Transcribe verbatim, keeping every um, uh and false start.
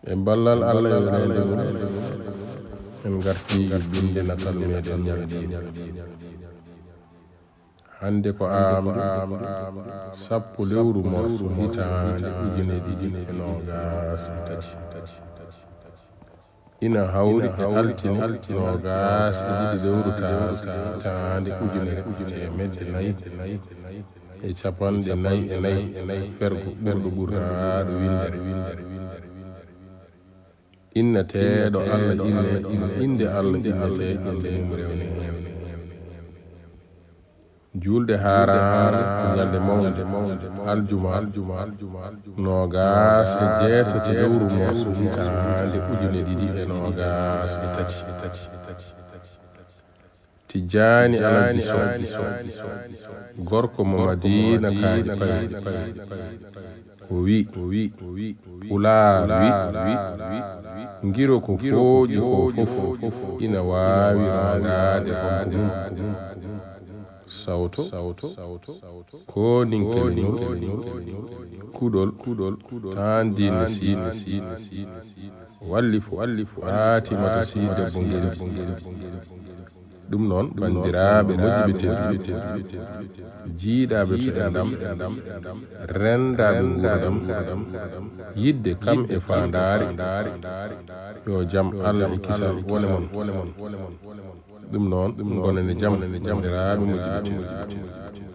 E ballal Allah e weleende mum, en ngartii binde natal meeɗen ñalndiinde. Hannde ko aamdu sappo lewru mars hitaande ujine ɗiɗi e noogaas e tati. Ina hawri e altine noogaas e ɗiɗi lewru taaske hitaande ujunere teemedde nayi e capanɗe nayi e nayi, fergo ɓurɗo ɓurnaaɗo winndere. Inneteeɗo Allah inne, ino innde Allah innetee, innde mum rewne heen. Juulde haaraama ko ñalnde mawnde, aljuma, noogaas e jeetati lewru mars hitaande ujine ɗiɗi e noogaas e tati. Tijjaani Alhaji Sow, gorko mo Madiina Kaaƴe Payɗe, o wi, Pulaar wi, ngiro ko fooƴi ko fof ina waawi ronngaade honko mum. Sawto, kooninke leñol, kuɗol, taan diine Sii, wallifo, Faatimata Sii debbo Ngenndi. Ɗum noon, banndiraaɓe moƴƴuɓe tedduɓe, jiiɗaaɓe to enɗam, renndaaɓe nguurndam, yiɗde kam e faandaare, yo jam Allah e kisal wone mon. Ɗum noon, ngonen e jam, banndiraaɓe moƴƴuɓe tedduɓe.